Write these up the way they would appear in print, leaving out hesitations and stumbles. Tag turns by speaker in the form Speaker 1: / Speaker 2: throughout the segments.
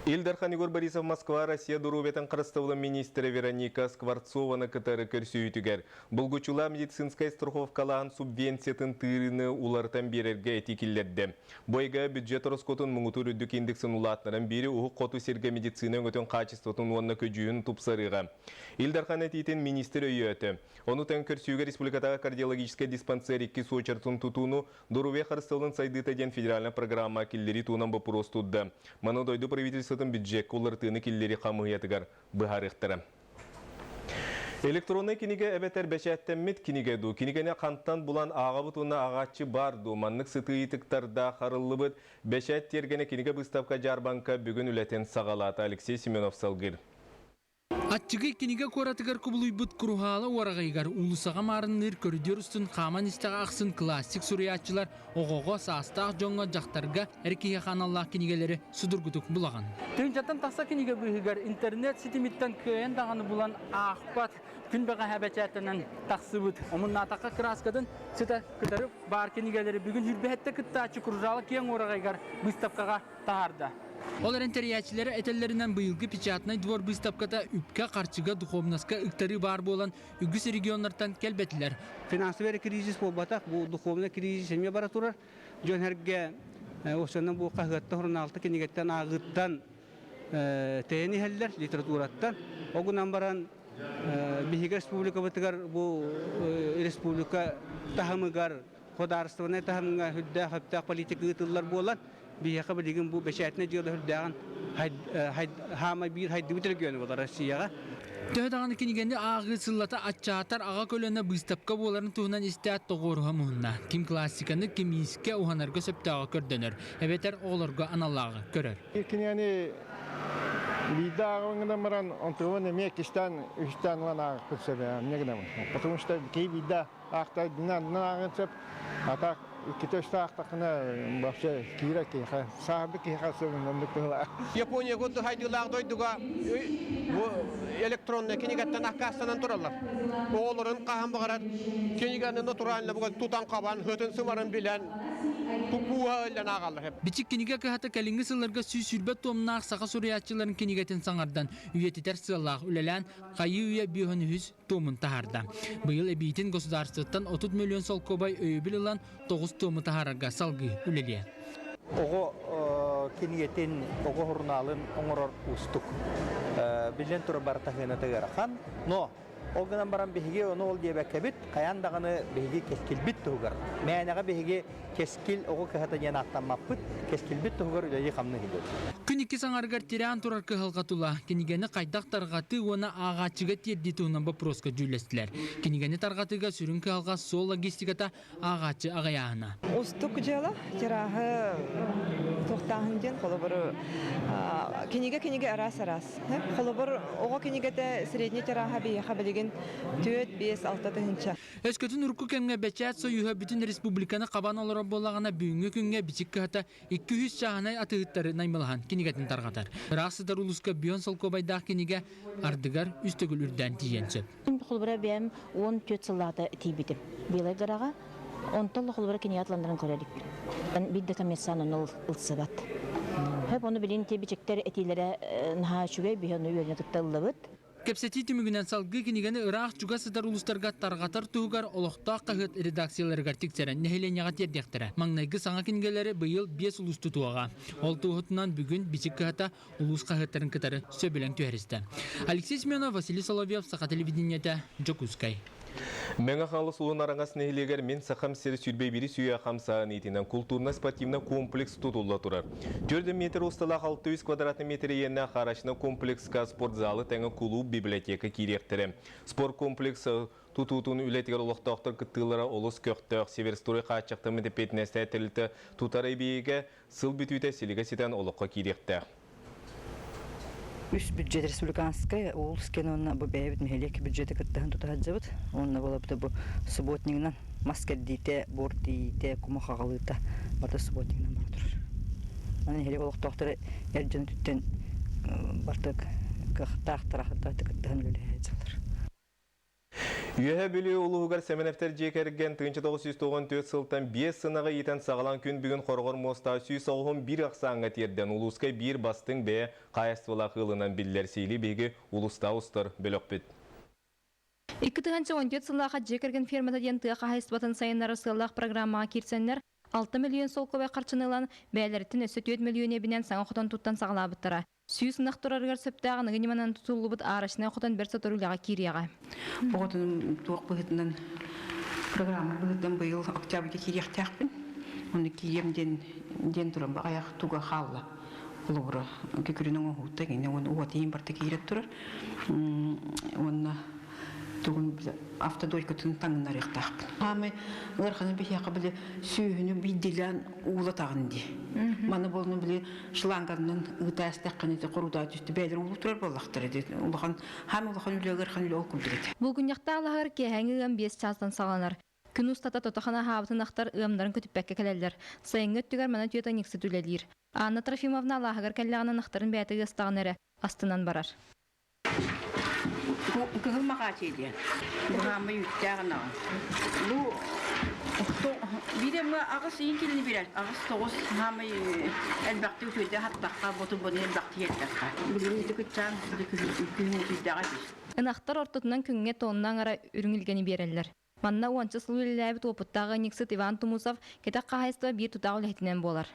Speaker 1: Ил Дархан Егор Борисов Москва Россия доруобуйатын харыстабылын министрэ Вероника Скворцованы кытары көрсүһүүтүгэр булгуччулаах медицинскэй страховкалааһын субвенциятын тыырыыны уларытан биэрэргэ этии киллэрдэ. Бу ыйга бюджет ороскуотун муҥутуур үрдүк индексин улаатыннаран биэри Уһук Хоту сиргэ медицина өҥөтүн хаачыстыбатын уонна көдьүүһүн тупсарыыга. Ил Дархан этиитин министр өйөөтө. Ону тэҥ көрсүүгэ республикатааҕы кардиологическай диспансер иккис уочаратын тутууну Доруобуйа харыстабылын сайдыыта диэн федеральнай программа киллэрии туһунан боппуруос турда. Маны дойду правительствотын бюджекка уларытыыны киллэрии хамыыһыйатыгар быһаарыахтара. Электроннай кинигэ эбэтэр бэчээттэммит кинигэ дуу, кинигэни хантан булан ааҕабыт уонна ааҕааччы баар дуу, маннык сытыы ыйытыктардаах арыллыбыт Бэчээт тиэргэнэ кинигэ быыстапка-дьаарбаҥка бүгүн үлэтин саҕалаата. Алексей Семенов салгыыр.
Speaker 2: Аччыгый кинигэ куоратыгар кубулуйбут Куруһаала уораҕайыгар уулуссаҕа маарынныыр көрүдүөр устун хааман истэҕэ ахсын классик суруйааччылар оҕоҕо, саастаах дьоҥҥо, дьахтарга эр киһиэхэ аналлаах кинигэлэри судургутук булаҕын. Тыһыынчаттан тахса кинигэ быыһыгар интернет ситимиттэн кыайан даҕаны булан аахпат күн бэҕэһээ бэчээттэнэн тахсыбыт. Омуннаатахха кырааскатын сыта кытары баар кинигэлэри бүгүн сүүрбэһэттэ кыттааччы Куржаала киэҥ уораҕайыгар быыстапкаҕа таһаарда. Ол эрэн тэрийээччилэрэ этэллэринэн быйылгы печатнай двор быыстапката үпкэ-харчыга, духовноска ыктарыы баар буолан үгүс регионнартан кэлбэтилэр.
Speaker 3: Финансовый кризис буолбатах, бу духовный кризис эмиэ бара турар. Дьон эргэ осонно бу хаһыатта, журналта, кинигэттэн ааҕыыттан тэйэн иһэллэр литератураттан. Ол гынан баран биһиги республикабытыгар бу республика таһымыгар судаарыстыбаннай таһымҥа үрдээх өптөөх политика ыытыллар буолан, биһиэхэ билигин бу бэчээтинэй дьыала үрдээҕин хаамай биир хайдыбыт региона буолар Россияҕа.
Speaker 2: Төһө даҕаны кинигэни ааҕыы сыллата аччаатар аҕа көлүөнэ быыстапка буоларын туһунан истээт тоҕуоруһа муһунна. Ким классиканы, ким иискэ уһанарга сөптөөҕө көрдөнөр, эбэтэр оҕолорго аналлааҕы көрөр.
Speaker 4: Кинигэни биирдэ ааҕан гынан баран, онтугун эмиэ иккистээн, үһүстээн ылан ааҕыахпын сөп эмне гынабын. Потому что киһи биирдэ аахтарбынан ааҕын сөп. А так иккитэ үстэ аахтаххына вообще киирэр киһиэхэ сааһырбыт киһиэхэ сөбүн оннук быһыылаах.
Speaker 3: Япония курдук хайдыылаах дойдуга бу электроннай кинигэттэн аккаастанан тураллар. Оҕолорун хаһан баҕарар кинигэни натурально буган тутан-хабан, һытын-сымарын билэн, туппууһа ыллан ааҕаллар.
Speaker 2: Бичик кинигэ кыһата кэлиҥҥи сылларга 120 туомнаах саха суруйааччыларын кинигэтин саҥардан үйэтитэр сыаллаах үлэлээн хайыы-үйэ бүөһүн үһүс туомун таһаарда. Быйыл эбиитин государствоттан 30 миллион солкуобай өйөбүл ылан 9 туому таһаарарга салгыы үлэлиэ.
Speaker 5: Оҕо кинигэтин, оҕо сурунаалын оҥорор уустук. Биллэн турар бары таһыыната ыарахан. Но ол гынан баран биһиги ону ол диэбэккэбит, хайаан даҕаны биһиги кэскилбит туһугар. Мээнэҕэ биһиги Кэскил оҕо кыһата диэн ааттаммаппыт, кэскилбит туһугар үлэлии-хамныы иһиллэбит.
Speaker 2: Күн иккис аҥарыгар тирээн турар кыһалҕа тула кинигэни хайдах тарҕатыы уонна ааҕааччыга тиэрдии туһунан боппуруоска дьүүллэстилэр. Кинигэни тарҕатыыга сүрүн кыһалҕа суол логистиката, ааҕааччы аҕыйааһына.
Speaker 6: Устук дьыала тираһы туохтааһын диэн холобур кинигэ кинигэ араас-араас. Холобур оҕо кинигэтэ средний тираһа биһиэхэ билигин 4, 5, 6 тыһыынча.
Speaker 2: Өскөтүн урукку кэмҥэ Бэчээт сойууһа бүтүн республиканы хабан олорор буоллаҕына, бүгүҥҥү күҥҥэ Бичик кыһата 200 чааһынай атыыһыттары наймылаһан кинигэтин тарҕатар. Ыраах сытар улууска бүөн солкуобайдаах кинигэ ардыгар үс төгүл үрдээн тиийиэн сөп.
Speaker 7: Холобура бэйэм 14 сыллаата тиийбитим. Белай гораҕа. Онтон холобура кинигэ атланнарын көрө иликпин. Биир да коммерсант ону ылсыбат. Хөп ону билин ти бичиктэр этиилэрэ наһаа үчүгэй, биһи ону үөрэнэ кытта ыллыбыт.
Speaker 2: Кэпсэтии түмүгүнэн салгыы кинигэни ыраах-чугас сытар улуустарга тарҕатар туһугар олохтоох хаһыат редакцияларыгар тиксэрэн нэһилиэнньэҕэ тиэрдиэхтэрэ. Маҥнайгы саҥа кинигэлэри быйыл биэс улуус тутуоҕа. Ол туоһутунан бүгүн Бичик кыһата улуус хаһыаттарын кытары сөбүлэҥ түһэристэ. Алексей Семенов, Василий Соловьев, Саха телевидениетэ, Дьокуускай.
Speaker 1: Мэҥэ Хаҥалас улуун Араҥас нэһилиэгэр Мин Сахам сирэ сүүрбэ биирис үйэ хамсааһын иитинэн култуурнай-спортивнай комплекс тутулла турар. 4 метр усталаах 600 квадратный метр иэннээх арочнай комплекска спортзалы тэҥэ кулууп, библиотека киириэхтэрэ. Спорткомплекс тутуутун үлэтигэр олохтоохтор кыттыылара олус көхтөөх. Северстрой хааччахтаммыт эппиэтинэстээх тэрилтэ тутар эбийиэгэ сыл бүтүүтэ силигэ ситэн олоххо киириэхтээх.
Speaker 8: Үс бюджет республиканскай, улус кэн уонна бу бэйэбит нэһилиэк бюджеты кыттаһын тута сылдьабыт. Уонна буолабыта бу субботнигынан мас кэрдиитэ, буор тиийиитэ, кумах аҕалыыта барыта субботнигынан бара турар. Аны нэһилиэк олохтоохторо эр дьону түттэн барыта кыахтаах тарахтаах кыттыһан үлэлэһэ сылдьаллар.
Speaker 1: Үөһэ Бүлүү улууһугар Сэмэнэптэр дьиэ кэргэн 1994 сылтан биэс сынаҕы иитэн саҕалаан күн бүгүн хороҕор муостаах 191 ахсааҥҥа тиэрдэн улууска биир бастыҥ бэйэ хаһаайыстыбалаах ыалынан биллэр сиили биһиги улуустаа устар бөлөхпүт.
Speaker 9: 2014 сыллаахха дьиэ кэргэн фермата диэн тыа хаһаайыстыбатын сайыннарар сыаллаах программаҕа киирсэннэр 6 мөлүйүөн солкуобай харчыны ылан, бэйэлэриттэн өссө 4 мөлүйүөн эбинэн саҥа хотон туттан саҕалаабыттара. 100 ынах турарыгар сөптөөх аныгы ньыманан тутуллубут арочнай хотон бэрт сотору үлэҕэ киириэҕэ.
Speaker 10: Оҕотун туох быһыытынан программа быһыытынан быйыл октябрьга киириэхтээхпин. Онно киириэм диэн диэн туран аҕыйах туга хаалла. Холобура, күкүрүн оҥоһуута гинэ уонна уот иһин барыта киирэн турар. Уонна тугун автодойкатын таҥыннарыахтаахпын. Хаамай ыараханы биһиэхэ били сүөһүнү биирдиилээн уулатаҕын дии. Маны буолну били шланганынан ыытаастаххына ити хорутаа түстү бэйэлэр уулуу турар буоллахтара дии. Улахан хаамай улахан үлэ ыарахан үлэ ол курдук этэ.
Speaker 9: Булгунньахтаах алаһыгар киэһээҥи ыам биэс чаастан саҕаланар. Күн устата тото-хана аһаабытын ахтар ыамнарын көтүппэккэ кэлэллэр. Сайыҥҥы өттүгэр манан түөтэ ньыксыт үлэлиир. Анна Трофимовна алааһыгар кэллэҕинэ ынахтарын бэйэтэ ыастаҕына эрэ астынан барар.
Speaker 10: Кыһыл Махаачый диэн. Быһааммай үүттээх ынаҕым. Бу биир эмэ аҕыс иин килини билэр. Аҕыс тоҕус хаамай элбэхтик үчүгэйдик хаттахха, ботун бону элбэхтик иэттэххэ. Билигин ити кыччаан күһүн үтүйдэҕэ дии.
Speaker 9: Ынахтар ортотунан күҥҥэ тонна аҥара үрүҥ илгэни биэрэллэр. Манна уонча сыл үлэлээбит уопуттаах ыанньыксыт Иван Тумусов кэтэх хаһаайыстыба биир тутаах үлэһитинэн буолар.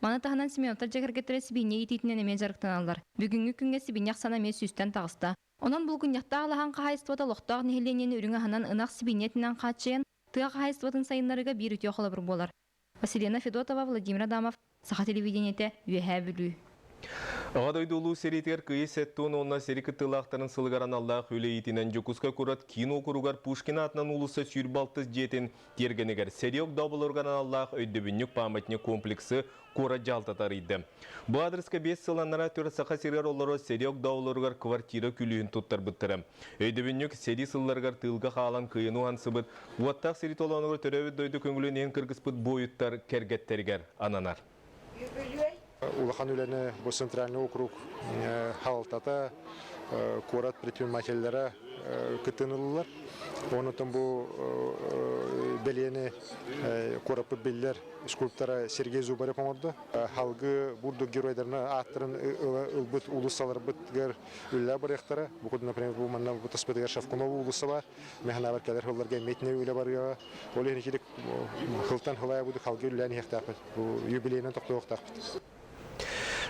Speaker 9: Маны таһынан Семеновтар дьиэ кэргэттэрэ сибиинньэ иитиитинэн эмиэ дьарыктаналлар. Бүгүҥҥү күҥҥэ сибиинньэ ахсаана эмиэ сүүстэн таҕыста. Онон булгунньахтаах алаһан хаһаайыстыбата олохтоох нэһилиэнньэни үрүҥ аһынан ынах сибиинньэтинэн хааччыйан, тыа хаһаайыстыбатын сайыннарыыга биир үтүө холобур буолар. Василена Федотова, Владимир Адамов, Саха телевидениетэ, Үөһээ Бүлүү.
Speaker 1: Аҕа дойду Улуу сэриитигэр Кыйы сэттэ уонна сэрии кыттыылаахтарын сылыгар аналлаах үлэ иитинэн Дьокуускай куорат киин уокуругар Пушкин аатынан уулусса 26 дьиэтин тиэргэнигэр сэрии огдооболоругар аналлаах өйдөбүнньүк памятник комплексы куорат дьаһалтата арыйда. Бу аадырыска биэс сыл анараа төрт Саха сиригэр олорор сэрии огдооболоругар квартира күлүүһүн туттарбыттара. Өйдөбүнньүк сэрии сылларыгар тыылга хаалан кыайыны уһансыбыт, уоттаах сэрии толоонугар төрөөбүт дойду көҥүлүн иһин кыргыспыт буойуттар кэргэттэригэр ананар.
Speaker 11: Улахан үлэни бу Центральный округ халалтата, куорат предпринимателлэрэ кыттыыныллар. Онутун бу бэлиэни куораппыт биллэр скульптора Сергей Зубарев оҥордо. Халгы бурдук геройдарына ааттарын ылбыт уулуссаларбытыгар үлэлээ барыахтара. Бу курдук, например, бу манна бу таспытыгар Шавкунова уулусса бар. Механабар кэлэр сылларга эмиэтинэ үлэ барыаҕа. Ол иһин итирик хылтан хылайа буду халгы үлэлээн иһиэхтээхпит. Бу юбилейынан тохтуохтаахпыт.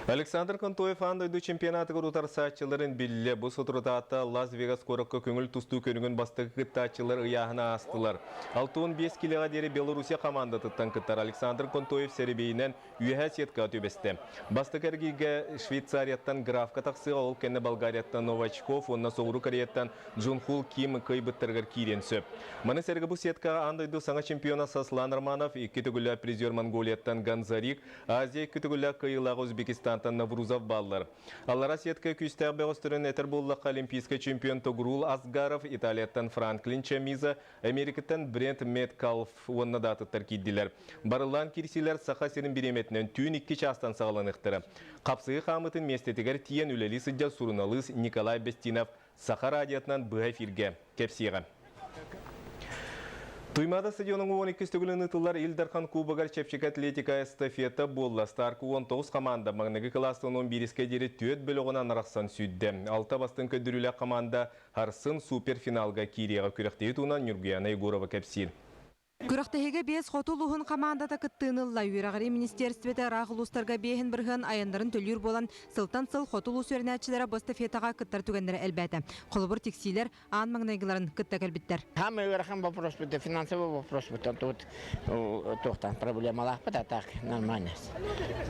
Speaker 1: Александр Контоев аан дойду чемпионатыгар утарсааччыларын биллэ. Бу соторутаата Лас-Вегас куоракка көҥүл тустуу көрүҥүн бастакы кыттааччылар ыйааһына аастылар. 65 килоҕа диэри Белоруссия хамаандатыттан кыттар Александр Контоев сэрэбиэйинэн үөһээ сеткаҕа түбэстэ. Бастакы эргииргэ Швейцарияттан Графка тахсыаҕа, ол кэннэ Болгарияттан Новачков уонна Соҕуруу Кореяттан Джунхул Ким кыайбыттарыгар киириэн сөп. Маны сэргэ бу сеткаҕа аан дойду саҥа чемпиона Сослан Романов, икки төгүллээх призер Монголияттан Ганзарик, Азия икки төгүллээх кыайыылаах Узбекистантан Наврузов бааллар. Аллара сетка күүстээх бөҕөстөрүн этэр буоллахха, олимпийскай чемпион Тогрул Асгаров, Италияттан Франклин Чамиза, Америкаттан Брент Меткалф уонна да атыттар киирдилэр. Барыллаан киирсиилэр Саха сирин бириэмэтинэн түүн икки чаастан саҕаланыахтара. Хапсыһыы хаамыытын миэстэтигэр тиийэн үлэлии сылдьар суруналыыс Николай Бестинов Саха радиотынан быһа эфиргэ кэпсиэҕэ. Туймаада стадионуҥ 12 төгүлүн ыытыллар Ил Дархан Кубогар чэпчэки атлетика эстафета буолла. Старк 19 команда маҥнайгы кылаастан 11-ке диэри түөрт бөлөҕүнэн арахсан сүүрдэ. Алта бастыҥ көрдөрүүлээх команда Харсын суперфиналга киириэҕэ күрэхтэһии туһунан Ньургуяна Егорова кэпсиир.
Speaker 12: Күрэхтэһиигэ биэс хоту улууһун хамаандата кыттыыны ылла. Үөрэҕирии министиэристибэтэ ыраах улуустарга биэһин бырыһыан айаннарын төлүүр буолан, сылтан сыл хоту улуус үөрэнээччилэрэ бу эстафетаҕа кыттар түгэннэрэ элбээтэ. Холобур, тиксиилэр аан маҥнайгыларын кытта кэлбиттэр.
Speaker 13: Самый ыарахан вопрос будет, финансовый вопрос будет, тут туохтан проблемалаахпыт, а так нормально.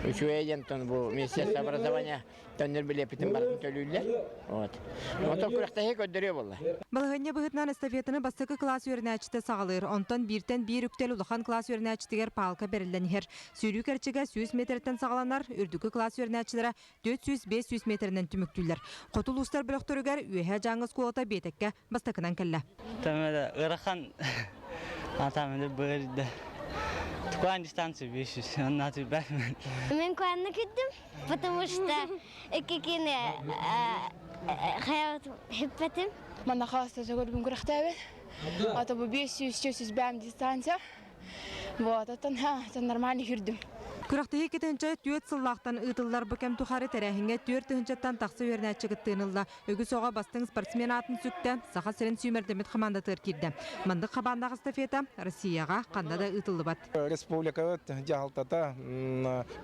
Speaker 13: Үчүгэй диэн бу Министерство образования төннөр билиэппитин барытын төлүүллэр. Вот. Онтон күрэхтэһии көрдөрүө буолла.
Speaker 12: Балаһыанньа быһыытынан эстафетаны бастакы кылаас үөрэнээччитэ саҕалыыр. Онтон бииртэн биир үктэл улахан кылаас үөрэнээччитигэр паалка бэриллэн иһэр. Сүүрүү кэрчигэ 100 миэтэрэттэн саҕаланар, үрдүкү кылаас үөрэнээччилэрэ 400-500 миэтэрэнэн түмүктүүллэр. Хоту улуустар бөлөхтөрүгэр Үөһээ Дьааҥы оскуолата биэтэккэ бастакынан кэллэ.
Speaker 14: Тамара ыарахан атамыны быырда. Тукаан дистанция 500, онна түбәт.
Speaker 15: Мен куанны күттүм, потому что иккикини хаят хиппетим.
Speaker 16: Манна хаста көрбүн күрэхтээбин. Ата бу 500 бэм дистанция. Вот, оттон нормально хүрдүм.
Speaker 12: Күрэхтэһии 2 тыһыынча 4 сыллаахтан ыытыллар. Бу кэм тухары тэрээһиҥҥэ 4 тыһыынчаттан тахса үөрэнээччи кыттыыны ылла. Үгүс оҕо бастыҥ спортсмен аатын сүктэ, Саха сирин сүүмэрдэммит хамаандатыгар киирдэ. Маннык хабааннаах эстафета Россияҕа ханна да ыытыллыбат.
Speaker 4: Республикабыт дьаһалтата,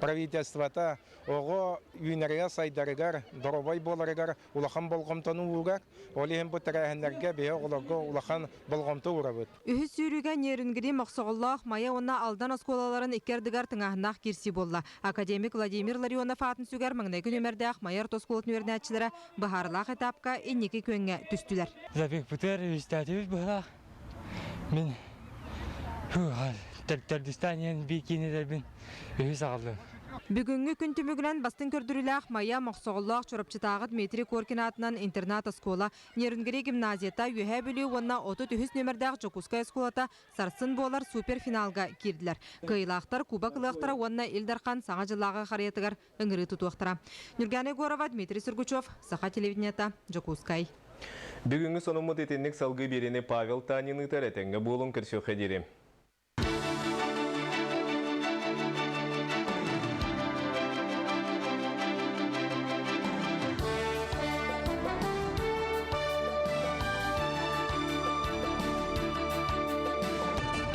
Speaker 4: правительствота оҕо үүнэригэр, сайдарыгар, доруобай буоларыгар улахан болҕомтону уурар. Ол иһин бу тэрээһиннэргэ биһи оҕолорго улахан болҕомто уурабыт.
Speaker 12: Үһүс сүүрүүгэ Нерюнгри, Мохсоҕоллоох, Майа уонна Алдан оскуолаларын икки ардыгар тыҥааһыннаах киирсии буолла. Академик Владимир Ларионов аатын сүгэр маҥнайгы нүөмэрдээх Майа орто оскуолатын үөрэнээччилэрэ быһаарылаах этапка инники күөҥҥэ түстүлэр.
Speaker 14: Забегпытыгар үстаатыбыт быһылаах. Мин төрдүстаан бикинилербин үһүс аҕаллым.
Speaker 12: Бүгүҥҥү күн түмүгүнэн бастыҥ көрдөрүүлээх Майа, Мохсоҕоллоох, Чурапчытааҕы Дмитрий Коркин аатынан интернат-оскуола, Нерюнгри гимназията, Үөһээ Бүлүү уонна 33 нүөмэрдээх Дьокуускай оскуолата сарсын буолар суперфиналга киирдилэр. Кыайыылаахтар кубок ылыахтара уонна Ил Дархан Саҥа дьыллааҕы харыйатыгар ыҥырыы тутуохтара. Нюргана Егорова, Дмитрий Сургучев, Саха телевидениета, Дьокуускай.
Speaker 1: Бүгүҥҥү сонуммут итинник. Салгыы биэриини Павел Танин ыытар. Этэҥҥэ буолуҥ, көрсүөххэ диэри.